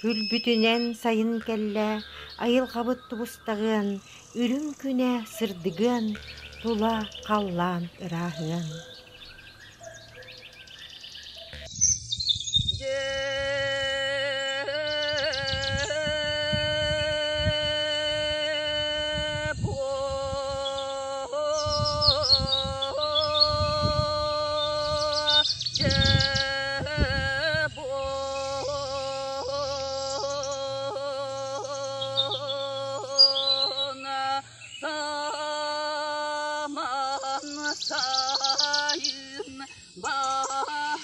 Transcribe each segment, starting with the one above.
Күлбүтүнэн сайын кэллэ, айылҕабыт тубустаҕыан, үрүҥ күнэ сырдыгыан, тула халлаан ырааһыан.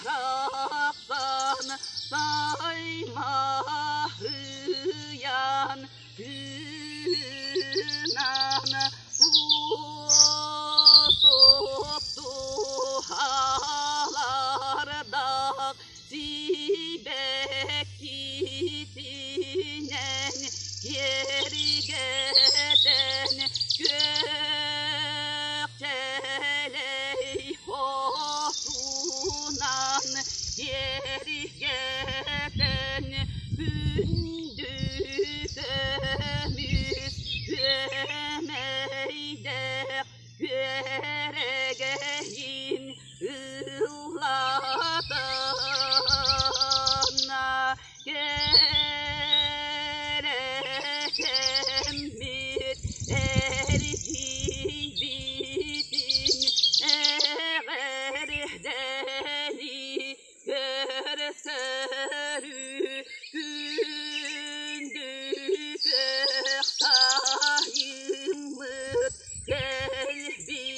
Барахсан саймаһыйан тыынан туһалардах сибэккитинэн киэргэтэн күөх чээлэй хотунан киэргэтэн күндү көмүс күөмэйдээх күөрэгэйин ыллатан кэрэкэммит эргийбитин эҕэрдэли көрсөрү күндү күөх сайыммыт кэлбитин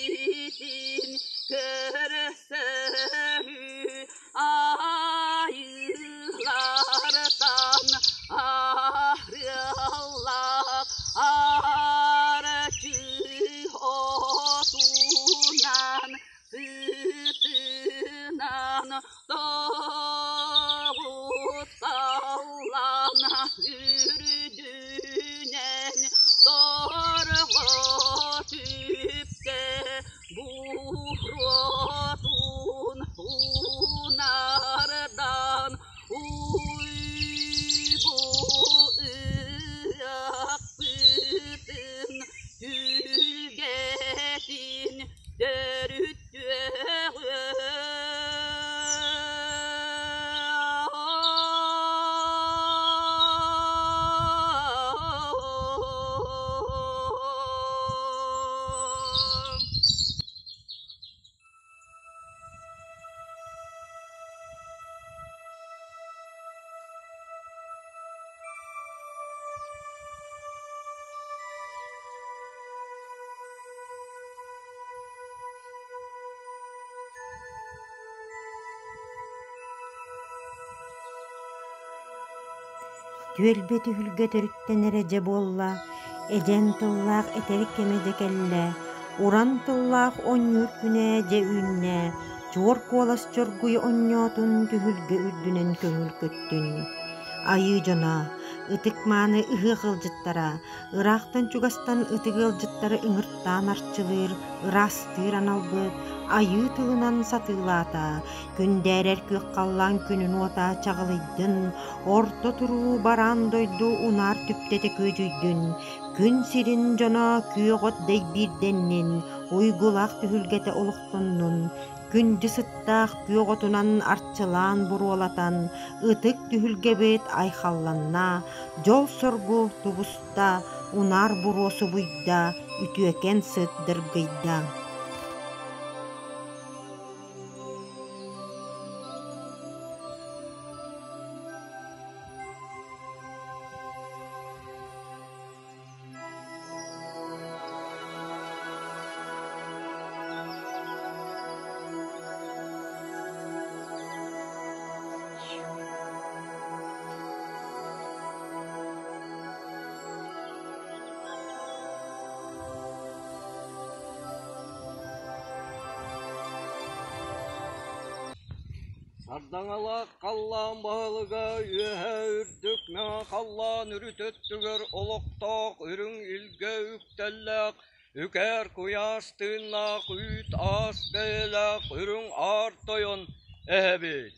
көрсөрү айыылартан арыаллаах арчы отунан сытынан тоҕутталлан үрдүнэн торҕо түптэ буруотун унаардан уйбу ыахпытын түлгэтин төрүт Түөлбэ түһүлгэ төрүттэнэрэ дьэ буолла, эдьэн тыллаах этэр кэмэ дьэ кэллэ, уран тыллаах оонньуур күнэ дьэ үүннэ, чуор куолас чоргуй онньоотун түһүлгэ үрдүнэн көҥүл көттүн. Айыы дьоно, ытык-мааны ыһыах ыалдьыттара, ыраахтан-чугастан ытык ыалдьыттары ыҥыртаан арчылыыр, ыраастыыр аналбыт айыы тылынан сатыылаата, күндээрэр күөх халлаан күнүн уота чаҕылыйдын, орто туруу бараан дойду унаар түптэтэ күөдьүйдүн, күн сирин дьоно күөх от дэйбиирдэннин, уйгулаах түһүлгэтэ олохтоннун, күндү сыттаах күөх отунан арчылаан буруолатан, ытык түһүлгэбит айхалланна, дьол-соргу тубуста, унаар буруо субуйда, үтүөкэн сыт дыргыйда. Сардаҥалаах халлаан баһылыга үөһэ үрдүк мэҥэ халлаан үрүт өттүгэр олохтоох үрүҥ илгэ үктэллээх үкээр куйаас тыыннаах үүт аас бэйэлээх үрүҥ аар тойон эһэбит.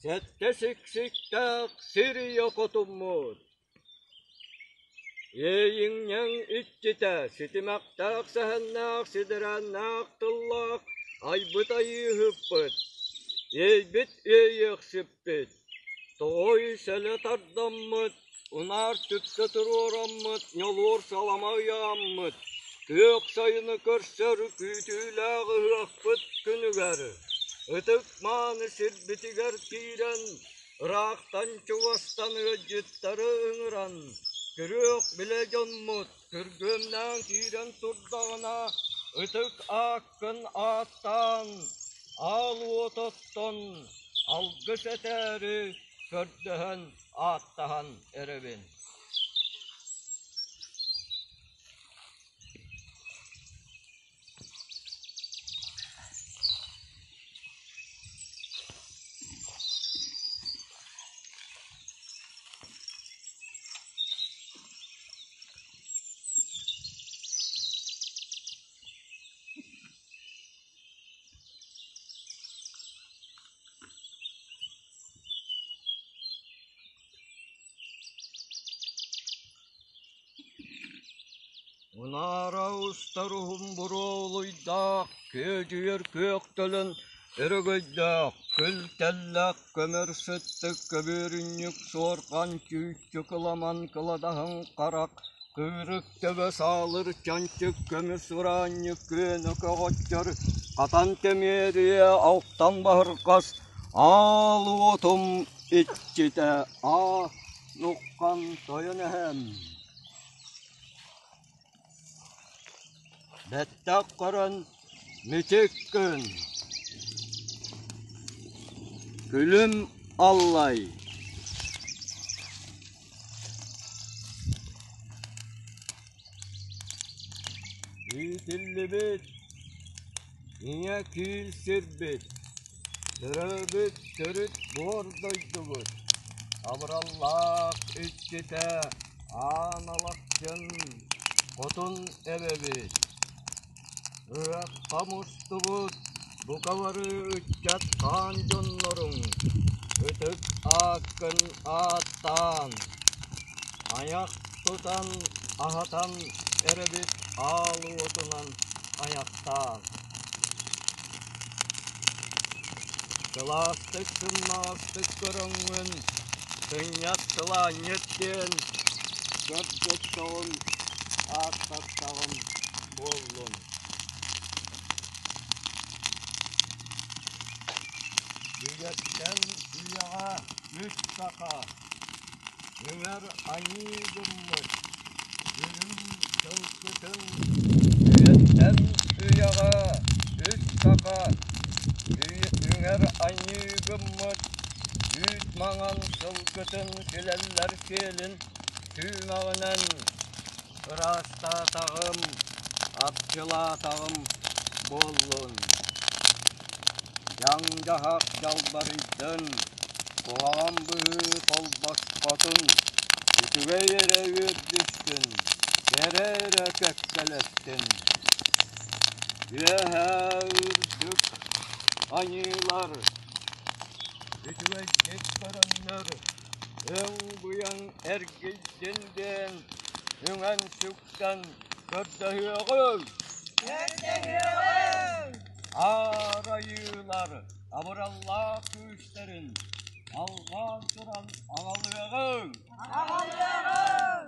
Сэттэ сиксиктээх сир ийэ хотуммут. Иэйиҥньэҥ иччитэ, ситимэхтээх сэһэннээх, сидэрээннээх тыллаах айбыт айыыһыппыт, иэйбит иэйиэхсиппит, тоҕой сэлэ тардаммыт, унаар түптэ туруораммыт, ньолуор салама ыйааммыт, күөх сайыны көрсөр күүтүүлээх ыһыахпыт күнүгэр ытык-мааны сирбитигэр киирэн ыраахтан-чугастан ыалдьыттары ыҥыран, күрүөх билэ дьоммут күргүөмнээн киирэн турдаҕына, ытык ааккын ааттаан, аал уот оттон, алгыс этээри көрдөһөн ааттаһан эрэбин. Унаара устар уһун буруо олуйдаах, күөдьүйэр күөх төлөн өрөгөйдөөх, күл тэллэх, көмөр сыттык, көбүөрүнньүк, суорҕан, чүүччү кыламан, кыладаһын харах, кыырык төбө саалыр, чанчык, көмүс ураанньык, күөнэ көҕөччөр, хатан тэмиэрийэ, алтан баһырҕас, аал уотум иччитэ аа нуххан тойон эһэм. Бэттэх көрөн мичик күн, күлүм аллай. Иитиллибит ийэ киил сирбит, төрөөбүт төрүт буор дойдубут абыраллаах иччитэ Аан Алахчын хотун эбэбит. Ыһыахха мустубут бука бары ыччат хаан дьонноруҥ ытык ааккын ааттаан, айах тутан аһатан эрэбит аал уотунан айахтаан. Сылаастык сымнаҕастык көрөҥҥүн сынньат сылаанньыт диэн көрдөттөҕүм, ааттаттаҕым буоллун. Үйэттэн үйэҕэ үс саха үҥэр аньыы гыммыт үрүҥ сылгытын үйэттэн үйэҕэ үс саха үҥэр аньыы гыммыт үүт маҥан сылгытын силэллэр сиэлин сүүмэҕинэн ыраастаатаҕым, арчылаатаҕым буоллун. Дьаҥ-дьаһах дьалбарыйдын, куһаҕан быһыы холбоспотун, үчүгэй эрэ үөрдүстүн, кэрэ эрэ кэккэлэстин. Үөһээ үрдүк аньыылар, үчүгэйдик көрөннөр, өҥ-быйаҥ эргийдин диэн үҥэн-сүктэн көрдөһүөҕүҥ! Көрдөһүөҕүҥ! Аар айыылар абыраллаах күүстэрин алҕаан туран аҕалыаҕыҥ! Аҕалыаҕыҥ!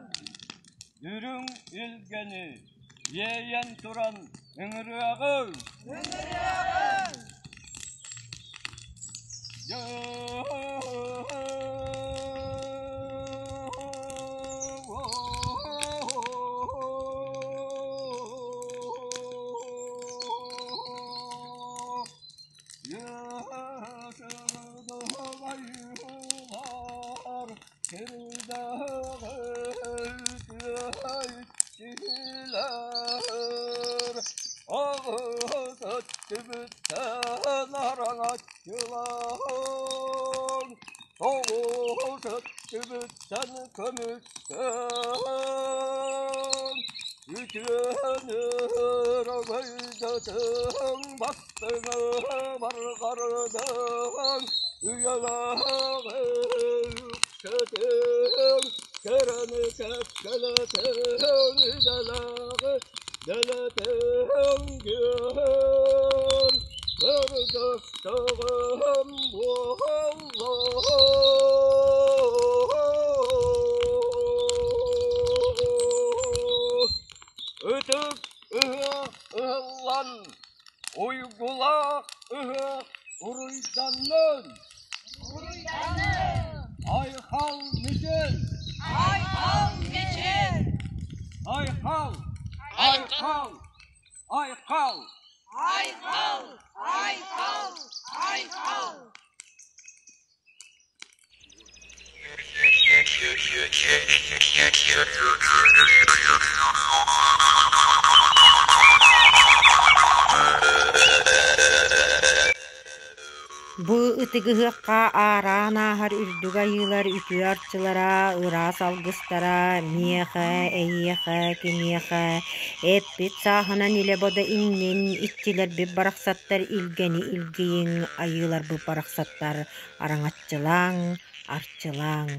Үрүҥ илгэни иэйэн туран ыҥырыаҕыҥ! Ыҥырыаҕыҥ! Түбүттэн араҥаччылаан, тоҕус өттүбүттэн көмүстээн, үтүөнү өрөгөйдөтүҥ, бастыҥы барҕардыҥ. Үйэлээҕи үксэтиҥ, кэрэни кэккэлэтиҥ, идэлээҕи дэлэтиҥ диэн көрдөстөҕүм буолла. Ытык ыһыах ыһыллан, уйгулаах ыһыах уруйданнын! Уруйданнын! Айхал Мичил! Айхал Мичил! Айхал! Айхал! Айхал! Айхал! Айхал! Айхал! Бу ытык ыһыахха аараан ааһар үрдүк айыылар үтүө арчылара, ыраас алгыстара миэхэ, эйиэхэ, киниэхэ эппит сааһынан илэ-бодо иҥнин, иччилэрбит барахсаттар илгэни илгийиҥ, айыыларбыт барахсаттар араҥаччылааҥ, арчылааҥ.